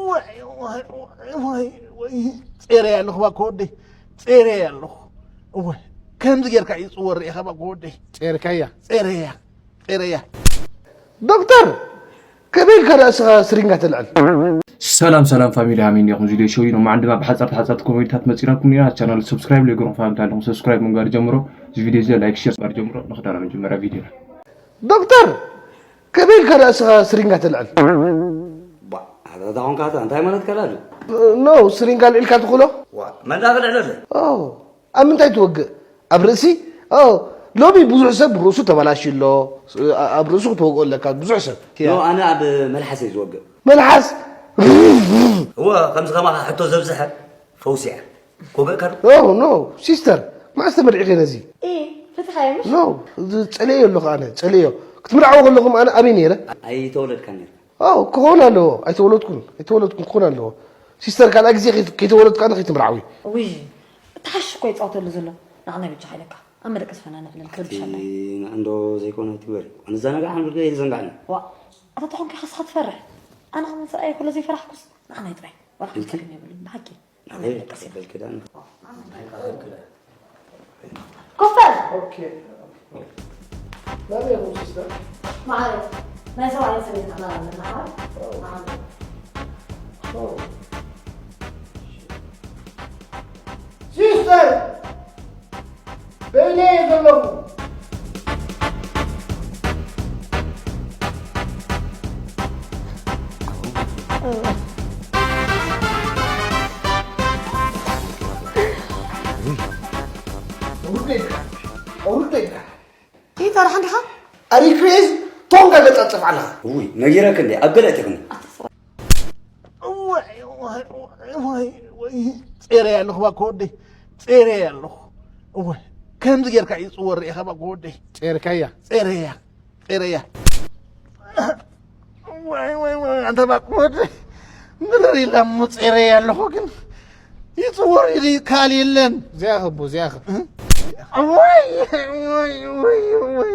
ወይ፣ ወይ፣ ወይ፣ ወይ፣ ጼረያ ኣለኹ እባክህ ወደይ፣ ጼረያ ኣለኹ። እወ፣ ከምዚ ጌርካ እዩ ጽወር ርኢኻ እባክህ ወደይ። ጼርካያ? ጼረያ፣ ጼረያ። ዶክተር፣ ከመይ ኢልካ ደኣ እስኻ ስሪንጋ ተልዕል? ሰላም ሰላም ፋሚሊ ሃሚን ዲኹም ዚዶ ሾው ኢና። መዓልቲ ድማ ብሓጻርቲ ሓጻርቲ ኮሜዲታት መጺናኩም ኢና። ቻናል ሰብስክራይብ ለይገርኩም ፋሚሊ ኣለኹም ሰብስክራይብ ምግባር ጀምሮ። እዚ ቪድዮ እዚ ላይክ ሼር ምግባር ጀምሮ። ንኽዳና መጀመርያ ቪድዮ ኢና። ዶክተር፣ ከመይ ኢልካ ደኣ እስኻ ስሪንጋ ተልዕል? ባ፣ ኣታ ኾንካ ኣታ እንታይ ማለት ከላል? ኖ፣ ስሪንጋ ልዒልካ ትኽእሎ? ዋ፣ መን ደኣ ክልዕለለይ? ኦ፣ ኣብ ምንታይ ትወግእ? ኣብ ርእሲ? ኦ፣ ሎሚ ብዙሕ ሰብ ርእሱ ተበላሽዩ ኣሎ። ኣብ ርእሱ ክትወግኦ ኣለካ፣ ብዙሕ ሰብ። ኖ፣ ኣነ ኣብ መልሓስ እየ ዝወግእ። መልሓስ? እወ፣ ከምዚ ከማኻ ሕቶ ዘብዝሐ ፈውሲ እያ። ክወግእካ ዶ? ኦ፣ ኖ፣ ሲስተር፣ መዓስ ተመርዒኺ ነዚ? ኢ፣ ፈቲኻዮ ምሽ? ኖ፣ ጸለዮ ኣለኹ ኣነ፣ ጸለዮ። ክትምርዓዎ ከለኹም ኣነ ኣበይ ነይረ? ኣይተወለድካን ነይርካ። ኣዎ፣ ክኸውን ኣለዎ። ኣይተወለድኩን፣ ኣይተወለድኩን ክኾን ኣለዎ። ሲስተር፣ ካልኣ ግዜ ከይት-፣ ከይተወለድኩ ኣነ ከይትምርዓዊ። ውይ፣ እቲ ሓሽሽ እኮ ይጻወተሉ ዘሎ። ንዓና ብቻ ሓይለካ። ኣብ መደቀሲ ፈናና ብለን ክረብሽ ኣቲ ኣላ። ንዕንዶ ዘይኮነ ኣይትግበሪ። ኣነ ዘናጋዕ ሓንብል ገለ ይዘንጋዕኒ። ዋ፣ ኣታ ተኾንካ ኸስኻ ትፈርሕ። ኣነ ኸመን ሰብኣይ ኩሎ ዘይፈራሕኩስ፣ ንዓና ይጥራይ። ወላ ሓንቲ ኢልኪ? ጸገም የብሉን፣ ብሓቂ። ኣነ ኣይ፣ ደቀሲ። በል ክዳን። ኮፍ በል። ኦኬ። ናበይ ኢኹም ሲስተር? መዓረይ፣ ናይ ሰብኣይን ሰበይትን ዕላል ኣለና፣ ሓባር? ኣዎ። መዓረይ። ኣዎ። ሲስተር! በይነይ እየ ዘለኹ። ይተርሓ እንዲኻ? ኣሪ ክሬዝ ቶንጋ ገጻጽፍ ኣለኻ። ውይ፣ ነጊረክ እንዴ? ኣብ ገለ እቲኽኒ። እዋይ፣ እዋይ፣ እዋይ፣ እዋይ፣ ጼረያ ኣለኹ እባክህ ወደይ፣ ጼረያ ኣለኹ። እዋይ፣ ከምዚ ጌርካ እዩ ጽወር ርኢኻ እባክህ ወደይ። ጼርካያ? ጼረያ፣ ጼረያ። እዋይ፣ እዋይ፣ እዋይ፣ ኣንታ እባክህ ወደይ፣ ምርር ኢላ እሞ ጼረያ ኣለኹ ግን ይጽወር ኢሉ ይከኣል የለን። እዚኣ ኸቦ፣ እዚኣ ኸ- እ? እዋይ፣ እዋይ፣ እዋይ፣ እዋይ፣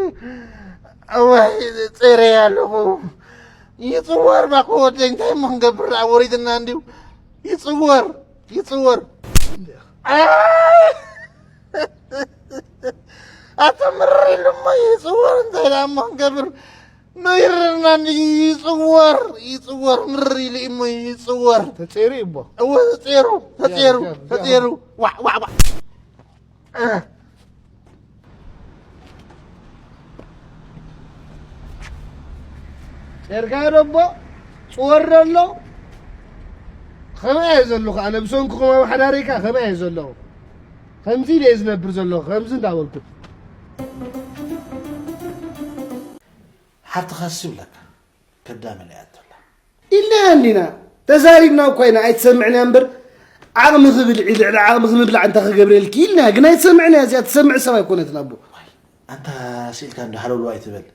እዋይ፣ ጼረያ ኣለኹ። ይጽወር እባክህ ወደይ፣ እንታይ እሞ ክንገብር ደኣ ወሪድና እንድዩ። ይጽወር፣ ይጽወር። ኣይ! ኣታ ምርር ኢሉ እሞ ይጽወር፣ እንታይ ደኣ እሞ ክንገብር። መሪርና እንድዩ፣ ይጽወር፣ ይጽወር፣ ምርር ኢሉ እሞ ይጽወር። ተጼሩ እቦ። እወ፣ ተጼሩ፣ ተጼሩ፣ ያ፣ ያ፣ ያ። ተጼሩ። ዋዕ፣ ዋዕ፣ ዋዕ። እ። ጼርካ ዶ እቦ? ጽወር ኣሎ። ከመይ እየ ዘለኹ? ኣነ ብሰንኩኹም ኣብ ሓዳረይ ከኣ ከመይ እየ ዘለኹ? ከምዚ ኢለ እየ ዝነብር ዘለኹ፣ ከምዚ እንዳበልኩ። ሓፍትኻስ ይብለካ፣ ከብዳ መሊኣቶ ኣላ። ኢልና እንዲና፣ ተዛሪብና እኳ ኢና፣ ኣይትሰምዕን እያ እምበር፣ ዓቕሚ ክብልዒ፣ ልዕሊ ዓቕሚ ክምብላዕ እንታይ ክገብረልኪ ኢልና፣ ግን ኣይትሰምዕን እያ፣ እዚኣ ትሰምዕ ሰብ ኣይኮነትን ኣቦ። ዋይ፣ ኣንታ ስኢልካ እንዶ ሃለውለው ኣይትበል።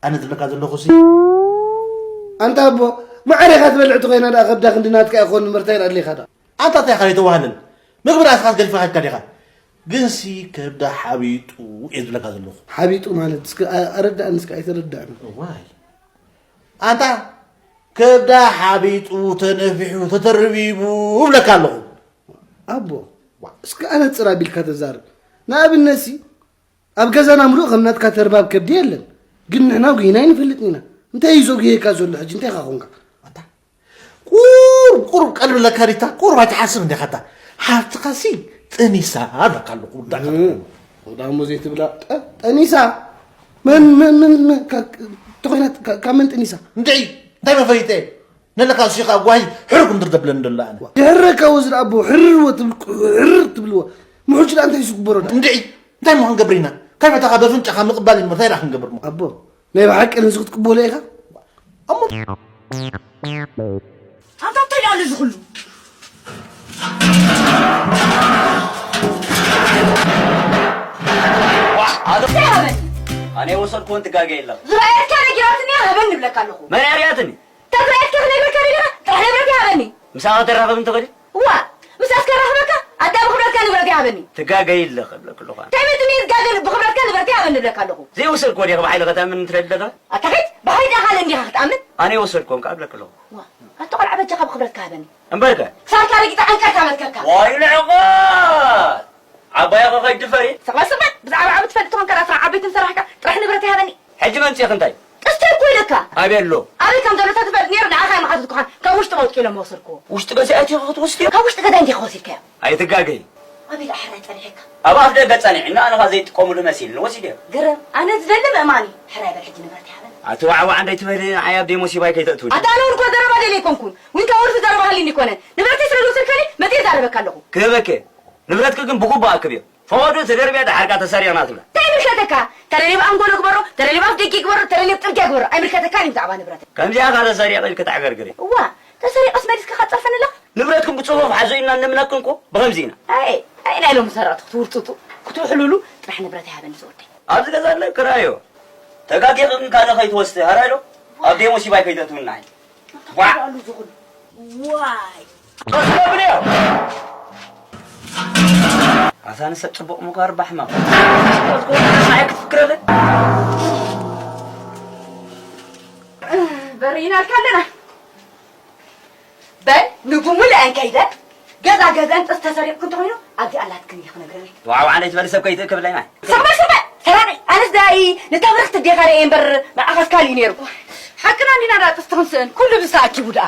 ኣነ ዝብለካ ዘለኹ ሲ ኣንታ ኣቦ፣ ማዕረ ኢኻ ትበልዕ ተኾይና ደኣ ከብዳ ክንዲ ናትካ ይኾን እምበር እንታይ ደኣ ኣድሊኻ ደኣ? ኣንታ እንታይ ኢኻ ዘይተዋህለል? ምግቢ ራስኻ ገዲፍካ ከድካ ዲኻ? ግንሲ ከብዳ ሓቢጡ እየ ዝብለካ ዘለኹ። ሓቢጡ ማለት እስከ ኣ-፣ ኣረዳእኒ እስከ ኣይተረዳእኒ። እዋይ። ኣንታ ከብዳ ሓቢጡ ተነፊሑ ተተርቢቡ እብለካ ኣለኹ። ኣቦ፣ እስከ ኣነጽር ኣቢልካ ተዛረብ። ንኣብነትሲ ኣብ ገዛና ምሉእ ከም ናትካ ተርባብ ከብዲ የለን። ግን ንሕና ጉሂና ኣይንፈልጥን ኢና። እንታይ እዩ ዘጉህየካ ዘሎ ሕጂ? እንታይ ኢኻ ኾንካ? ኣታ፣ ቁሩብ፣ ቁሩብ ቀልቢ ኣለካ ዲታ? ቁሩብ ኣይትሓስብ እንዲኻ ኣታ? ሓፍትኻሲ ጠኒሳ ኣለካ ኣለኹ፣ ውዳእካ። እም፣ ወዳሞ ዘይትብላ፣ ጠ-፣ ጠኒሳ? መን፣ መን፣ መን፣ መን፣ ካ-፣ ተኾይና፣ ካ-፣ ካብ መን ጠኒሳ? እንድዒ፣ እንታይ መፈሊጠ? ነለካ እሱ ኸዓ ጓሂ ሕር ክንድር ዘብለኒ ዘሎ ኣነ። ድሕረካ ወዚ ደኣ ኣቦ፣ ሕርር ወ ትብል፣ ሕርር ትብልዎ። ምሑጅ ደኣ እንታይ ዝግበሮ ደኣ? እንድዒ፣ እንታይ እሞ ክንገብር ኢና? ከይፈተኻ በፍንጫኻ ምቕባል እዩ እሞ፣ እንታይ ደኣ ክንገብር እሞ? ኣቦ፣ ናይ ብሓቂ ነዚ ክትቅበሎ ኢኻ? እሞ ኣንታ እንታይ ደኣ እዚ ኩሉ? ዋ፣ ኣነ እንታይ ሃበኒ? ኣነ የወሰድኩዎን ትጋገ የለን። ዝረኣየትካ ነጊራትኒ ሃበኒ እብለካ ኣለኹ። መን እያ ሪኣትኒ? ተዝረኣየትካ ክነግረካ ደሊኻ ጥራሕ ንብረት ይሃበኒ። ምሳኻ ተራኸብ እንተኸዲ? ዋ፣ ምሳስ ከራኽበካ ኣዳም ክብረትካ ንብረት ይሃበኒ። ትጋገይ ኣለኺ እብለኪ ኣለኹ ኣነ። እንታይ ቤት እኒኤ ዝጋገ ብኽብረትካ ንብረት ይሃበኒ እብለካ ኣለኹ። ዘይወሰድኩዎ ዲኺ ብሓይሊ ከተኣምኒ ትደሊ ዘለኺ? ኣታ ኺድ ብሓይሊ ዲኻ እንዲኻ ክትኣምን? ኣነ የወሰድኩም ከኣ እብለኪ ኣለኹ። ዋ፣ ኣቶ ቆልዓ በጃኻ ብኽብረትካ ሃበኒ። እምበርከ? ክሳብካ ረጊጸ ዓንቀርካ መትከካ። ዋይ ልዕቐት! ዓባይ ኣኸ ከይትድፈሪ? ስቕ በል ስቕ በል። ብዛዕባ ዓቢ ትፈልጥ ትኾን ከኣ ስራሕ ዓበይቲ ምሰራሕካ ጥራሕ ንብረት ይሃበኒ። ሕጂ መምጽእኺ እንታይ? ጥስቲ እኮ ኢለካ። ኣበይ ኣሎ? ኣበይ ከም ዘሎ ተትፈልጥ ነይሩ ንዓኻ ኣይምሓተትኩኻን። ካብ ውሽጢ ቀውጥቂሎም ወሰድክዎ። ውሽጢ ገዛ ኣእትዮ ክትወስድዮ? ካብ ውሽጢ ገዛ እንዲኻ ወሲድካዮ። ኣይትጋገይ። ኣበይ ደኣ ሕራይ ጸኒሕካ? ኣብ ኣፍ ደገ ጸኒሕና፣ ኣነ ኸኣ ዘይጥቀሙሉ መሲልኒ ወሲደዮ። ግርም፣ ኣነ ዝደሊ ምእማን እዩ። ሕራይ በል ሕጂ ንብረት ይሃበኒ። ኣቲ ዋዕዋዕ እንዳይትበሊ ንዓይ ኣብ ደሞስ ይባይ ከይተእትውኒ። ኣታ ኣነ እውን እኮ ዘረባ ደልየ ኣይኮንኩን። ዊንታ ወርፊ ዘረባ ሃልዩኒ ኣይኮነን። ንብረተይ ስለ ዝወሰድካኒ መጺኤ ይዛረበካ ኣለኹ። ክህበኪ። ንብረትኪ ግን ብጉቡእ ኣክብዮ። ፈቐዶ ተደርብያ ደሓርካ ተሰሪቕና ትብላ። እንታይ ይምልከተካ? ተደልየ ብኣንጎሎ ግበሮ፣ ተደልየ ብኣፍ ደገ ግበሮ፣ ተደልየ ብጽርግያ ግበሮ። ኣይምልከተካን እዩ ብዛዕባ ንብረተይ። ከምዚኣ ኸኣ ተሰሪቐ ኢልኪ ተዕገርግሪ። እዋ፣ ተሰሪቐስ መሊስካ ክትጸርፈኒ ኣለኻ? ንብረትኩም ብጽፉፍ ሓዙ ኢልና እንምነክን እኮ ብኸምዚ ኢና። ኣይ፣ ኣይ፣ ናይ ሎሚ ሰረቕቲ ክትውርጥጡ፣ ክትውሕሉሉ ጥራሕ ንብረት ይሃበኒ ዝወደይ። ኣብዚ ገዛ ኣሎ ክራዮ። ተጋጊኺ ግን ካልእ ከይትወስዲ፣ ሃራይሎ። ኣብ ደሞስ ይባይ ከይተእትውና። ዋ! ኣሉ ዝኹሉ። ዋይ! ቀስ በልዮ። ኣታ ንሰብ ጽቡቕ ምዃር ባሕማቕ። ንዓይ ክትፍክረለይ? በሪናልካ ኣለና። በል፣ ንጉሙለአን ከይደ፣ ገዛ ገዘአን ጥስ ተሰሪቕኩ እንተኾይኑ፣ ኣብዚ ኣላትክን ኢኺ ክነግረን። ዋው፣ ዓንደይ ትበሊ ሰብ ከይትእክብለይ ማይ። ስቕ በል፣ ስቕ በል! ሰራቂ፣ ኣነስ ዳኢ ንታ ብርኽቲ ኣዴኻ ርእየ እምበር፣ ንዓኻስ ካልእ እዩ ነይሩ። ሓቅና እንዲና ደኣ ጥስ ትኽንስእን፣ ኩሉ ብዝተኣኪቡ ደኣ።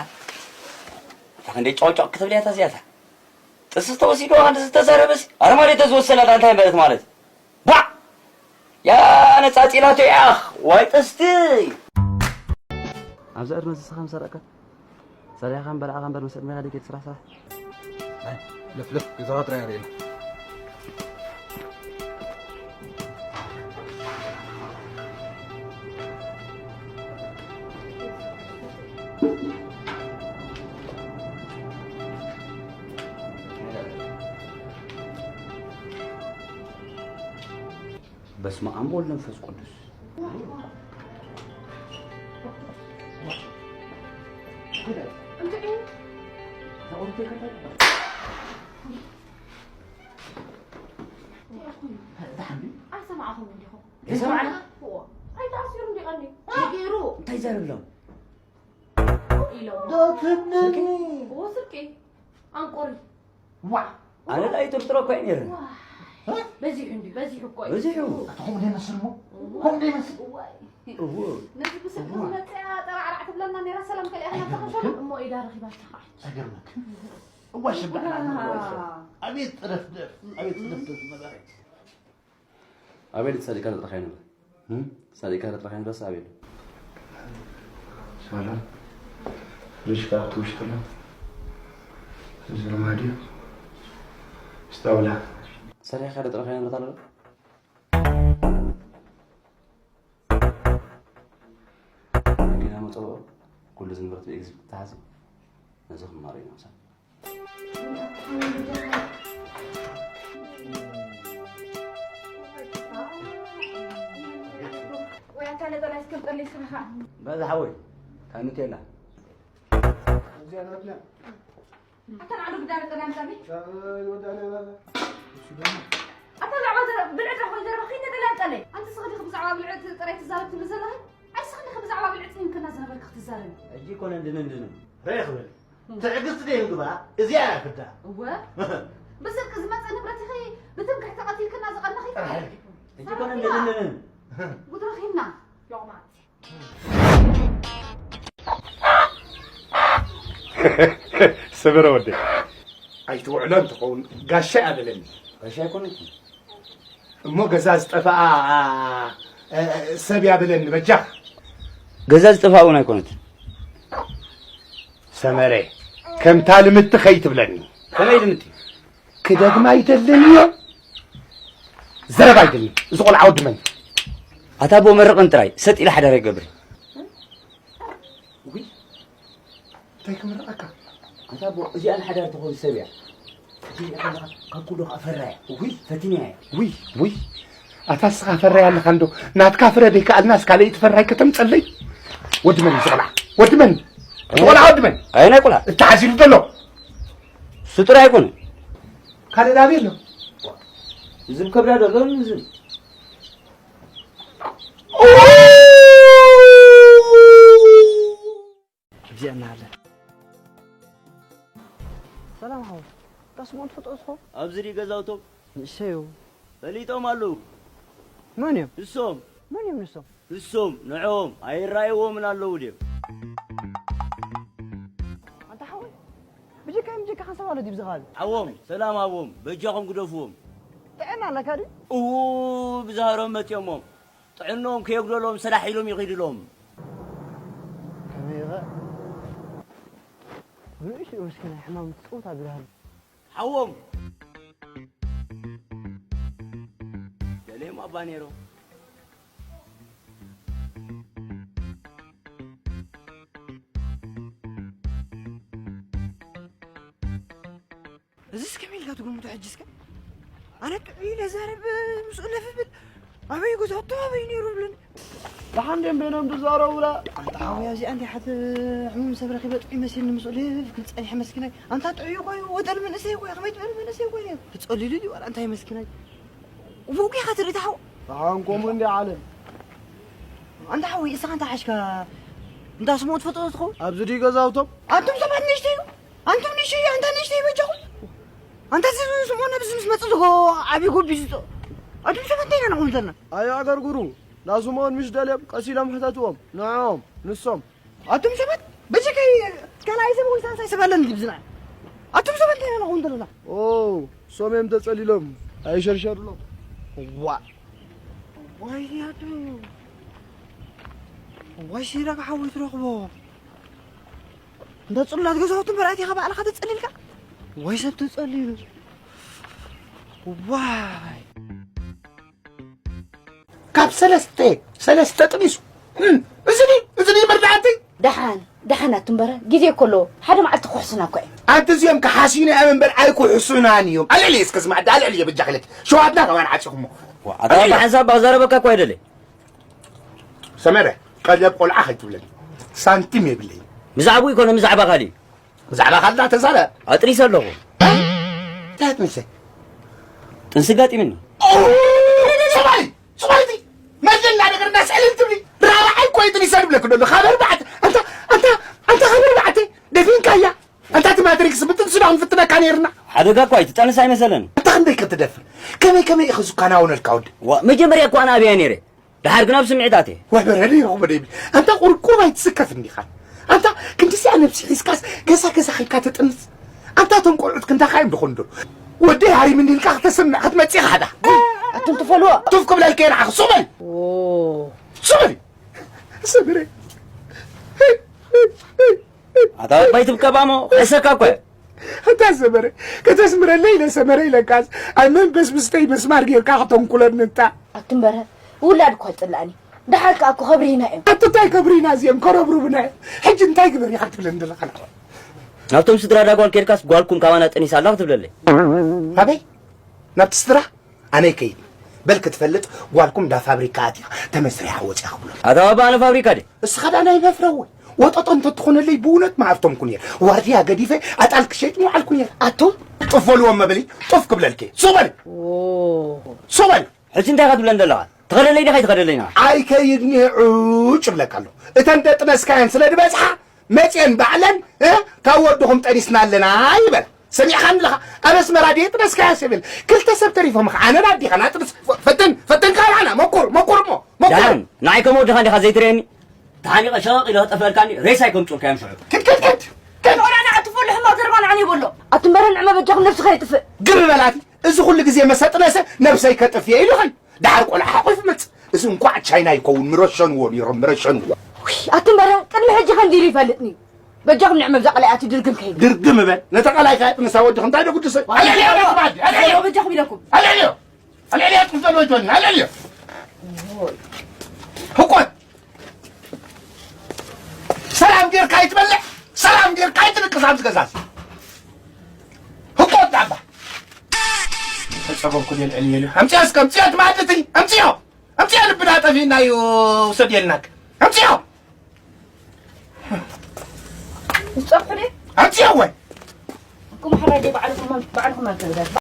እታ ክንደይ ጮቅጮቅ ክትብልያ እታ እዚኣታ። ጥስስ ተወሲዱ፣ ኣንድ ዝተዛረበስ፣ ኣረ ማለት ተዝወሰነ እንታይ ማለት ማለት? ቧዕ! ያ ነጻጺላቶ ያኽ፣ ዋይ ጥስቲ! ኣብዚ ዕድመ ዝስኻ ምሰረቀ፣ ጸሊእኻ እምበር ዓኻ እምበር ምስ ዕድሜኻ ደይከይድ ስራሕ ስራሕ። ኣይ፣ ለፍ ለፍ፣ ገዛኻ ጥራይ ኣርእየና። በስመ አብ ወወልድ ወመንፈስ ቅዱስ። ኣይሰማዕኹም እንዲኹም። ኣይሰማዕና? እዎ። ኣይተኣሲሩ እንዲ ቀንዲ። እንታይ ገይሩ? እንታይ ዘረብሎም? ኢሎም። ዶ ትምኒ? እዎ፣ ስርቂ። ኣንቆሪ። ዋ! ኣነ ዳኣ ይጥርጥሮ እኮ እየ ነይረ። ዋ! እ? በዚሑ እንዲ፣ በዚሑ እኮ እዩ። በዚሑ? ኣታ ከምኡ ዘይመስል እሞ? እዋ። ከምኡ ዘይመስል? እዋይ። እዎ። ነዚ ብስልኪ እዋ። ዝመጽኣ ጠራዕራዕ ትብለና ነይራ፣ ሰላም ከሊኣትና ኣይገርመክን? ተኸሸሉ። እሞ ኢዳ ረኺባ ተኻዕች። ኣይገርመክን? እዋ፣ ሽባዕ እዋ። ኣቤት ጥደፍደፍ፣ ኣቤት ጥደፍደፍ ነበረ። ኣቤል፣ ሳዲቃ ተጥረኻይ ነበር። እም? ሳዲቃ ተጥረኻይ ነበር፣ ኣቤል። ሰላም። ፍሪጅ ከኣ ኣብቲ ውሽጢ ኣሎ። እዚ ርማድዮ። እስታውላ። ሰሪሕካ ተጥረኻይ ነበር ኣሎ። መኪና መጸውዑ፣ ኩሉ ዝንብረት ብኤግዚቢት ተሓዚ። ነዚ ክማሮ ኢና ምሳሌ። ወይ ኣታ ነጠላ እስክም ጠሊ ስምኻ። በዛ ሓወይ፣ ታንቴላ። እዚኣ ናትና። ኣታ ንዓዱ ግዳ ነጠላ ምጻኒ። ሻ-፣ ይወዳና። ኣታ ብዛዕባ ዘረ-፣ ብልዕት ኾይ ዘረባ ኸይድ ነጠላ ምጻለይ። ኣንቲ ስኽዲ ብዛዕባ ብልዕት ጥራይ ትዛረብ ትብል ዘለኻ? ኣይ ስኽዲ ብዛዕባ ብልዕት ይምክና ዝነበርክ ክትዛረብ። ሕጂ ኮነ እንድን እንድን። ሬኽብል። ትዕግስቲ ደይምግባር እዚኣ እያ ፍዳ። እወ። ብስርቂ ዝመጸ ንብረት ኢኺ ብትምክሕቲ ቀቲልክና ዝቐነኺ። ጥራሕ ኢልኪ። ሕጂ ኮነ ሳራሕና። እንደንን። ጉድ ረኺብና። ሎቕማጽ። ሰበረ ወደይ። ኣይትውዕሎ እንተኸውን ጋሻ እያ በለኒ። ጋሻ ኣይኮነትን። እሞ ገዛ ዝጠፍኣ፣ እ፣ ሰብ ያብለኒ በጃኽ። ገዛ ዝጠፍኣ እውን ኣይኮነትን። ሰመረ፣ ከምታ ልምቲ ከይትብለኒ። ከመይ ልምቲ? ክደግማ ኣይደልን እዮ። ዘረባ ኣይደልን። እዚ ቆልዓ ወዲ መን? ኣታ ኣቦ መርቕን ጥራይ፣ ሰጥ ኢለ ሓዳር ኣይገብርን። ውይ፣ እንታይ ክምርቐካ? ኣታ ኣቦ፣ እዚኣ ንሓዳር ትኸውን ሰብ እያ። ክትሪኣ ከለኻ ካብ ኩሉ ኸኣ ፈራያ። ውይ። ፈቲነያ እየ። ውይ፣ ውይ። ኣታ እስኻ ፈራይ ኣለኻ እንዶ፣ ናትካ ፍረ ደይከኣልናስ ካልኣይቲ ፈራይ ከተምጸለይ? ወዲ መን እዩ እዚ ቆልዓ? ወዲ መን? እዚ ቆልዓ ወዲ መን? ኣይ፣ ናይ ቆልዓ። እተሓዚሉ ዘሎ? እሱ ጥራይ ኣይኮነን። ካልእ ዳብ ኣሎ? ዝብ ከብዳ ዶ ኣሎ? ዝብ። ጀናለ። ሰላም ሓወይ። ካስሞን ትፈልጦ ትኾ? ኣብዚ ድዩ ገዛውቶም? ንእሰዩ። ፈሊጦም ኣለዉ። መን እዮም? ንሶም። መን እዮም ንሶም? ንሶም፣ ንዕኦም ኣይረኣይዎምን ኣለዉ ድዮም? ኣንታ ሓወይ፣ ብጀካይ ብጀካ ሓንሳብ ኣሎ ድዩ ብዝኻሉ? ሓዎም፣ ሰላም ሃቦም፣ በጃኹም ግደፍዎም። ጥዕና ኣለካ ድዩ? እዉ፣ ብዛህሮም መትዮሞም። ጥዕኖም ከየጉደሎም ሰዳሕ ኢሎም ይኺድሎም። ከመይ ኢኸ? ብንእሽትኡ መስኪናይ ሕማም ትጽውት ኣቢልሃሉ። ሓዎም! ገሌም ኣባ ነይሮም። እዚስ ከመይ ኢልካ ትግምቶ ሕጂ እስከ? ኣነ ጥዑይ ኢለ ዛረብ ምስኡ ለፍ ብል ኣበይ ገዛቶ ኣበይ ነይሩ ብለኒ። ደሓን ድዮም በይኖም ዝዛረቡላ? ኣንታ ሓወይ ኣብዚኣ እንዲያ ሓት ሕሙም ሰብ ረኺበ ጥዑይ መሲልኒ ምስኡ ልፍ ክብል ጸኒሐ መስኪናይ። ኣንታ ጥዑይ እኮ እዩ፣ ወጠል መንእሰይ እኮ እዩ፣ ከመይ ትበል መንእሰይ እኮ እዩ። ተጸሊሉ ድዩ ዋላ እንታይ መስኪናይ? ብኡኪ ኢኻ ትርኢ ተሓው። ደሓን ከምኡ እንዲ ዓለም። ኣንታ ሓወይ እስኻ እንታይ ሓሽካ? እንዳ ስምኦን ትፈልጦ ትኸውን? ኣብዚ ድዩ ገዛውቶም? ኣንቱም ሰባት ንእሽተይ እዩ። ኣንቱም ንእሽተይ እዩ፣ ኣንታ ንእሽተይ በጃኹም። ኣንታ እዚ ስምኦን ኣብዚ ምስ መጽእ ዝጎ ዓቢ ጎቢ ዝጾ-፣ ኣንቱም ሰባት እንታይ ኢና ንኸውን ዘለና? ኣይ ኣገርግሩ። እንዳ ስምኦን ምሽ ደልዮም ቀስ ኢሎም ሕተትዎም። ንዕኦም፣ ንሶም። ኣቱም ሰባት በጀካይ ካልኣይ ሰብ ወይ ሳልሳይ ሰብ ኣለኒ ድብዝና። ኣቱም ሰባት እንታይ ኢና ንኸውን ዘለና? ኦ፣ ሶም እዮም ተጸሊሎም። ኣይሸርሸርሎም። ዋ። ዋይ ኣቱ። ዋይ ሲራክ ሓወይ ትረኽቦ። እንዳ ጽላት ገዛውቲ እምበር ኣቲኻ ባዕልኻ ተጸሊልካ? ዋይ ሰብ ተጸሊሉ። ዋይ። ካብ ሰለስተ፣ ሰለስተ ጥኒሱ። እም፣ እዚ ድዩ፣ እዚ ድዩ መርዳእቲ? ደሓን፣ ደሓን ኣቱ እምበረ፣ ግዜ እኮ ኣለዎ። ሓደ መዓልቲ ክሕሱና እኮ እዮም። ኣንቲ እዚኦም ክሓስዩና እዮም እምበር ኣይክሕሱናን እዮም። ኣልዕሊ እስከ ዝማዕዳ፣ ኣልዕሊ የበጃ ክለት። ሸዋትና ከማን ዓጺኹሞ። ዋ፣ ኣታ ኣልዕሊ። ብሓንሳብ ክዛረበካ እኮ ኣይደለይ። ሰመረ፣ ቀለብ ቆልዓ ከይትብለኒ። ሳንቲም የብለይ። ብዛዕባኡ ይኮነ፣ ብዛዕባ ካልእ። ብዛዕባ ካልእ ተዛረብ። ኣጥኒሰ ኣለኹ። እንታይ ኣጥኒሰ? ጥንሲ ጋጢምኒ። ኦ! ሶማሊ! ሶማሊቲ! መለላ ነገር እንዳስዕል እንትብሊ፣ ራብዓይ እኮ እዩ ጥኒሰ ዝብለክ ዘሎ። ካብ ኣርባዕተ፣ ኣንታ፣ ኣንታ፣ ኣንታ ካብ ኣርባዕተ፣ ደፊንካያ። ኣንታ እቲ ማትሪክስ ብጥንሲ ዶ ክንፍትነካ ነይርና? ሓደጋ እኮ እዩ፣ ትጠንስ ኣይመሰለን። ኣንታ ክንደይ ክትደፍር? ከመይ፣ ከመይ እዩ ክዝካናውነልካ ወዲ? ዋ፣ መጀመርያ እኮ ኣነ ኣብያ ነይረ። ደሓር ግን ኣብ ስምዒት ኣትየ። ወበረ ነይረ እኮ ደይብል። ኣንታ ቁርቁር ኣይትስከፍ እንዲኻ። ኣንታ ክንድዚኣ ነብሲ ሒዝካስ ገዛ ገዛ ኸይድካ ተጥንስ። ኣንታ እቶም ቆልዑት ክንዳኻ እዮም ድኾኑ ዶ? ወደይ ሃሪም እንዲልካ ክተስምዕ ክትመጽእ ኢኻ ሓዳ። ኣቱም ትፈልዎ? ቱፍ ክብለልከ እየ ንዓኻ። ሱቕ በል። ዎ። ሱቕ በል። ሰብረ። ኣታ ኣባይ ትብቀባሞ፣ ሕሰካ እኮ። ኣታ ሰመረ፣ ከተስምረለይ ኢለ ሰመረ ኢለካስ፣ ኣብ መንፈስ ምስተይ መስማር ጌርካ ከተንኩለኒ እንታ። ኣቱም በረ፣ ውላድ እኳ ኣይጽላእን እዩ። ደሓር ከኣ እኮ ከብሪህና እዮም። ኣቲ እንታይ ከብሪህና እዚኦም ከረብርቡና እዮም። ሕጂ እንታይ ግበር ኢኻ ትብለኒ ዘለኻ? ናብቶም ስድራ ዳ ጓል ኬድካስ ጓልኩም ካባና ጠኒሳ ኣላ ክትብለለይ። ኣበይ? ናብቲ ስድራ? ኣነ ይከይድ። በል ክትፈልጥ ጓልኩም እንዳ ፋብሪካ ኣትያ ተመስሪሓ ወፂኣ ክብሎ። ኣታ ባባ ኣነ ፋብሪካ ድየ? እስኻ ዳ ናይ መፍረዊ ወጠጦ እንተትኾነለይ ብእውነት ምሃብቶምኩ ነይር። ዋርድያ ገዲፈ ኣጣል ክሸይጥ ምውዓልኩ ነይር። ኣቱም ጡፍ በልዎም መበሊ ጡፍ ክብለልኪ። ሱቕ በል። ዎ። ሱቕ በል። ሕጂ እንታይ ኢኻ ትብለን ዘለኻ? ትኸደለይ ዲኻ ኣይትኸደለይን ኢኻ? ኣይከይድን እየ ዑጭ እብለካ ኣለኹ። እተን ደጥነስካየን ስለ ዝበዝሓ መፅየን ባዕለን፣ እ፣ ካብ ወድኹም ጠኒስና ኣለና ይበል። ሰሚዕኻኒ ኣለኻ? ኣብ ኣስመራ ድየ ጥነስካያ ሰብ የለን። ክልተ ሰብ ተሪፎም ኸዓ ኣነን ኣዴኻን ኣጥንስ። ፈትን፣ ፈትን ካብ ንዓና። መኩር፣ መኩር እሞ፣ መኩር። ደሓን፣ ንዓይ ከም ወድኻ እንዲኻ ዘይትርእየኒ? ተሓኒቐ ሸቐቕ ኢለ ክጠፍለልካኒ፣ ሬሳይ ከም ጹርካ እዮም ሽዑ። ክድ፣ ክድ፣ ክድ፣ ክድ። ቆልዓ ንዓ ትፈሉ ሕማቕ ዘረባ ንዓኒ ይበሎ። ኣቱም በረ ንዕመ በጃኹም ነብስኻ የጥፍእ። ግር በላቲ፣ እዚ ኩሉ ግዜ መሰጥነሰ ነብሰይ ከጥፍየ ኢሉኸን። ደሓር ቆልዓ ሓቑፍ መጽእ። እዚ እንኳዕ ቻይና ይከውን፣ ምረሸንዎ ነይሮም፣ ምረሸንዎ። ውይ፣ ኣቲ እምበረ፣ ቅድሚ ሕጂ ከምዚ ኢሉ ይፈልጥኒ። በጃኹም ንዕመ ብዛ ቀላያቱ ድርግም ከይብል። ድርግም እበል። ነታ ቀላይ ከኣ ጥንሳ ወድኺ እንታይ ዶ ጉድሰ? ዋይ፣ ኣለልዮ፣ ኣለልዮ፣ ኣለልዮ። በጃኹም ኢለኩም። ኣለልዮ። ኣለልዮ፣ ጥንቶ ዶ ጆኒ፣ ኣለልዮ። ሕቆት። ሰላም ጌርካ ኣይትበልዕ፣ ሰላም ጌርካ ኣይትንቅስ ኣብዚ ገዛ እዚ። ህቆት ዳባ። ተጸበኩ ልዕል እየ። ኣምጽዮ እስከ፣ ኣምጽዮ ትማድቲ፣ ኣምጽዮ። ኣምጽዮ ልብና ጠፊእና እዩ፣ ውሰድየልናክ። ኣምጽዮ። ዝጸብሑ ድየ? ኣምጽዮ ወይ። ቁም ሓራይ ባዕልኩም፣ ባዕልኩም ኣልተብዳል።